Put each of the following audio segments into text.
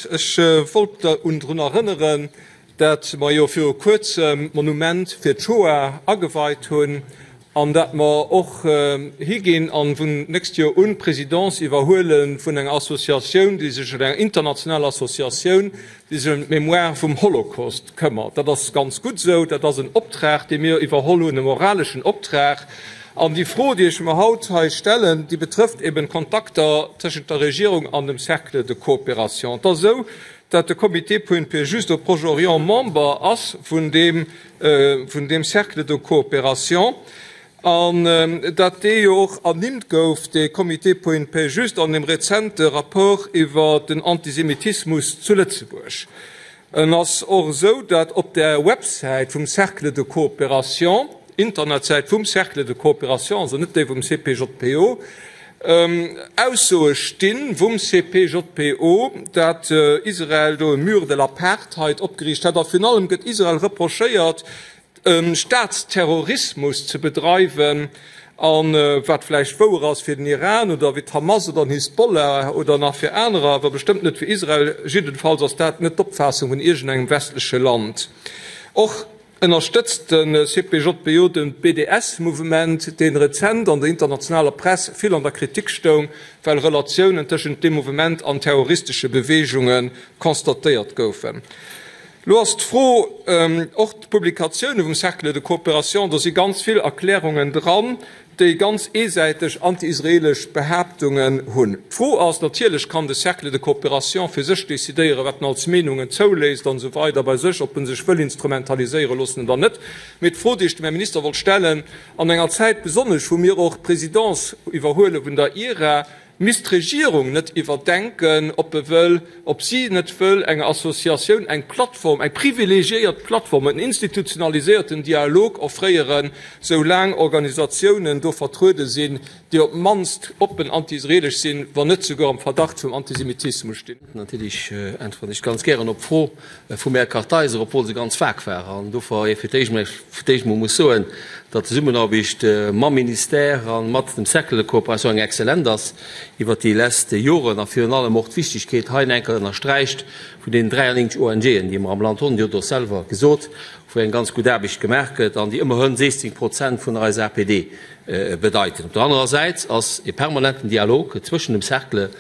Ech wollt drun erënneren, dat mer jo viru Kuerzem d'Monument fir d'Shoah ageweit hunn an dat mer och higinn an vun d'nächst Joer un d'Présidence iwwerhuele vun enger Associatioun, déi sech, oder enger internationaler Associatioun, déi sech ëm d'Mémoire vum Holocaust këmmert. Dat ass ganz gutt esou. Dat ass en Optrag, dee mir iwwerholl hunn, e moraleschen Optrag. An déi Fro, déi ech mer haut hei stellen, déi betrëfft eben d'Kontakter tëschent der Regierung an dem Cercle de coopération. Et ass esou, datt de Comité pour une paix juste au Proche-Orient Member ass vun deem, vun deem Cercle de coopération an datt dee jo och ernimmt gouf, dee Comité pour une paix juste, an dem rezente Rapport iwwer den Antisemitismus zu Lëtzebuerg. En ass och esou, datt op der Websäit vum Cercle de coopération, Internetsäit vum Cercle de coopération, also net déi vum CPJPO, Aussoe sti vum CPJPO, datt Israel do e Mur de l'apartheid opgeriicht hätt. A virun allem gëtt Israel reprochéiert, Staatsterrorismus ze bedreiwen, a wat vläicht wouer ass fir den Iran oder fir d'Hamas oder den Hisbollah oder nach fir anerer, awer bestëmmt net fir Israel. Jiddenfalls ass dat net d'Opfaassung vun iergendengem westleche Land. Och ënnerstëtzt de CPJPO de BDS-Mouvement, dee rezent an der internationaler Press vill an der Kritik stoung, well Relatiounen tëschent deem Mouvement an terroristesche Beweegunge constatéiert goufen. Lo ass d'Fro, och d'Publikatioune vum Cercle de coopération, do si ganz vill Erklärungen dran, déi ganz eesäiteg anti-israelesch Behaaptungen hunn. D'Fro ass, natierlech kann de Cercle de coopération fir sech decidéieren, wat en als Meenungen zouléisst an esou weider bei sech, ob en sech wëll instrumentaliséiere loossen oder net. Mee d'Fro, déi ech dem Här Minister wollt stellen, an enger Zäit besonnesch, wou mir och d'Présidence iwwerhuele vun der IRA, Misst d'Regierung net iwwerdenken, ob e wëll, ob si net wëll enger Associatioun eng Plattform, eng privilegiéiert Plattform, en institutionaliséierten Dialog offréieren, sou laang Organisatiounen do vertruede sinn, déi op d'mannst oppen anti-israelesch sinn, wann net souguer am Verdacht vum Antisemitismus stinn? Natierlech äntweren ech ganz gären op d'Fro vum Här Kartheiser, obwuel se ganz vag war. An dofir ee fir d'éischt mol fir d'éischt mol muss soen, datt d'Zesummenaarbecht mam Ministère a mat dem Cercle de coopération eng exzellent ass iwwert déi lesst Joren a virun allem och d'Wichtigkeet hei enker ënnersträicht vun deenen 93 ONGen, déi mer am Land hunn, Dir hutt och selwer gesot, wou eng ganz gutt Aarbecht gemaach gëtt an déi ëmmerhënn 16 Prozent vun eiser APD bedeiten. Op der anerer Säit ass e permanenten Dialog zwëschen dem Cercle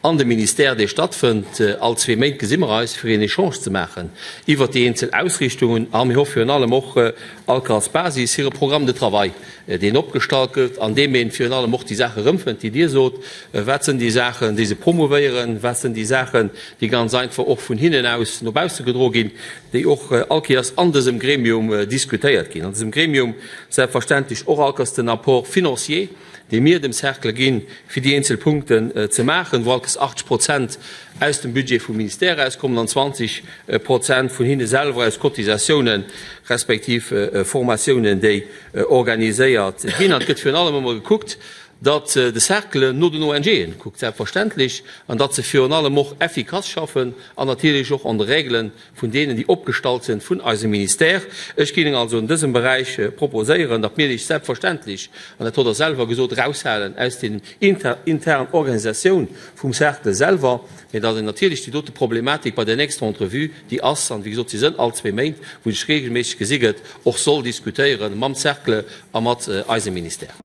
an dem Ministère, dee stattfënnt. All zwee Méint gesi mer eis, fir een Echange ze maachen iwwert déi eenzel Ausrichtungen a mir hoffe virun allem och all als Basis hire Programme de travail, deen opgestallt gëtt, an deem ee virun allem och déi Saache erëmfënnt, déi Dir sot. Wat sinn déi Saachen, déi se promouvéieren? Wat sinn déi Saachen, déi ganz einfach och vun hinnen aus no bausse gedroe ginn, déi och all Kéiers an dësem Gremium diskutéiert ginn? An dësem Gremium selbstverständlech och all Kéiers den Apport financier, dee mir dem Cercle ginn, fir déi eenzel Punkten ze maachen, wou alkes 80 Prozent aus dem Budget vum Ministère erauskommen an 20 Prozent vun hinne selwer aus Cotisatiounen respektiv Formatiounen, déi organiséiert ginn. An et gëtt virun allem ëmmer gekuckt, datt de Cercle no den ONGen kuckt, selbstverständlech, an datt se virun allem och effikass schaffen an natierlech och an de Règelen vun deenen, déi opgestallt sinn vun eisem Ministère. Ech géing also an dësem Beräich proposéieren, datt mir lech selbstverständlech, an dat hutt Der selwer gesot, eraushalen aus den internen Organisatioun vum Cercle selwer, mä datt een natierlech déi dote Problematik bei der nächster Entrevue, déi ass, an wéi gesot, se sënn all zwee Méint, wou sech regelméisseg gesi gëtt, och soll diskutéiere mam Cercle a mat eisem Ministère.